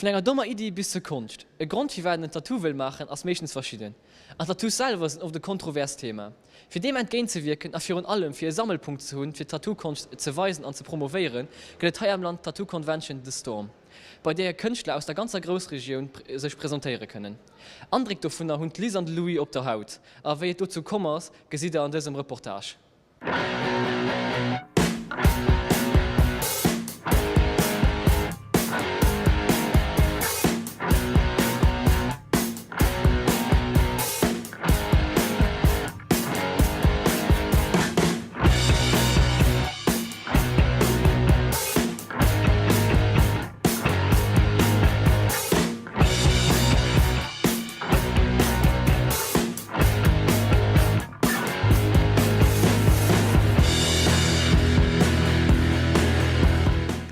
Vun enger dommer Iddi bis zur Konscht. E Grond firwat een en Tattoo wëll maachen ass meeschtens verschidden. An Tattoos selwer sinn oft e kontroverst Thema. Fir deem entgéint ze wierken a virun allem fir e Sammelpunkt ze hunn fir d'Tattoo-Konscht ze weisen an ze promovéieren, gëtt et hei am Land d'Tattoo Convention The Storm, bei där Kënschtler aus der ganzer Groussregioun sech presentéiere kënnen. Andréck dovunner hunn d'Liz an de Louis op der Haut a wéi et dozou komm ass, gesitt der an dësem Reportage.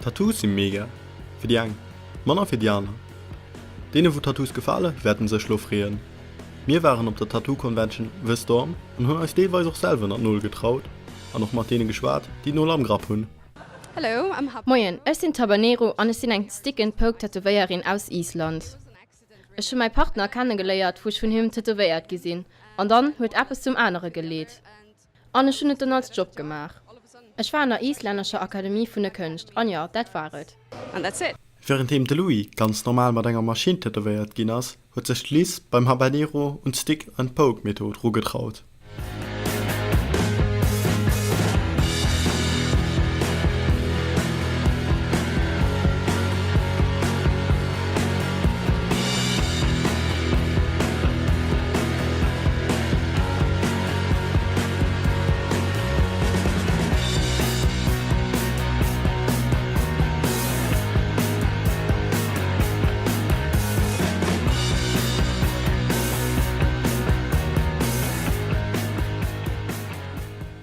Tattoos si mega, fir déi eng, manner fir déi aner. Deene wou Tattoos gefale wäerten sech lo freeën. Mir waren op der Tattoo Convention The Storm an hunn eis deelweis och selwer ënner d'Nol getraut an och mat deene geschwat déi d'Nol am Grapp hunn. Moien, ech sinn d'Habanero an ech sinn eng Stick and Poke Tätowéierin aus Island. Ech hu mäi Partner kennegeléiert, wou ech vun him tätowéiert gi sinn, an dann huet eppes zum anere geleet an ech hunn et dann als Job gemaach. Ech war an der islännescher Akademie vun de Kënscht an jo, dat war et. Wärenddeem de Louis ganz normal mat enger Maschinn tätowéiert ginn ass, huet sech d'Liz beim Habanero un d'Stick and Poke Method rugetraut.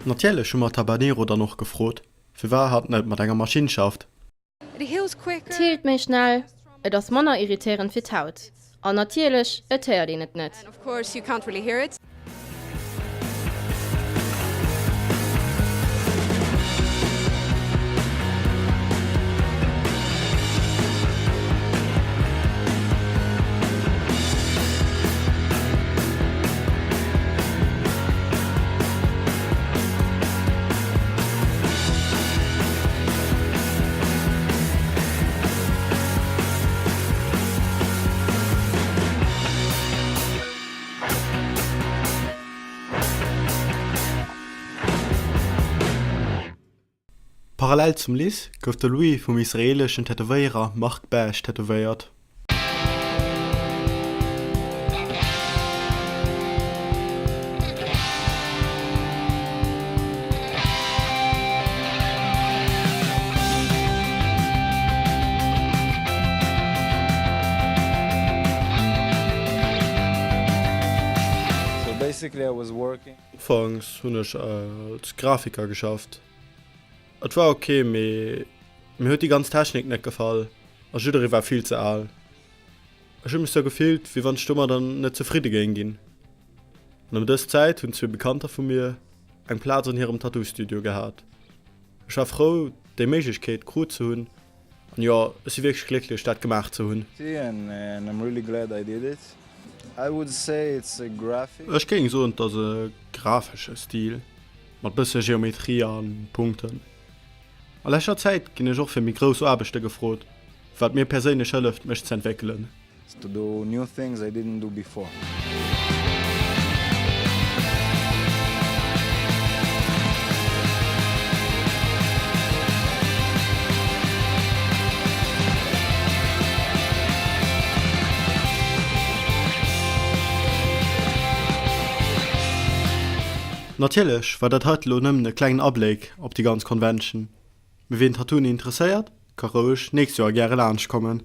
Natierlech hu mer d'Habanero dann och gefrot, firwat hatt net mat enger Maschinn schafft. Et heelt méi schnell, et ass manner irritéierend fir d'Haut an natierlech, et héiert een et net. Parallel zum Liz gouf de Louis vum israeeleschen Tätowéierer Marc Bech tätowéiert. Ufanks hunn ech als Grafiker geschafft. Et war ok, mee mir huet déi ganz Technik net gefall a jidderee war vill ze al. Ech hu mech sou gefillt, wéi wann ech domadder net zefridde géing ginn. An ëm dës Zäit hunn zwee Bekannter vu mir eng Plaz an hirem Tattoo-Studio gehat. Ech war frou, déi Méiglechkeet krut ze hunn an jo, ech si wierklech glécklech, dat gemaach ze hunn. Ech géing soen, et ass e grafesche Stil mat bësse Geometrie a Punkten. A leschter Zäit ginn ech och fir méi grouss Aarbechte gefrot, wat mir perséinlech hëlleft, mech z'entwéckelen. To do new things I didn't do before. Natierlech war dat heite lo nëmmen e klengen Abléck op déi ganz Convention, mee wien Tattooen interesséiert, ka roueg nächst Joer gäre laanscht kommen.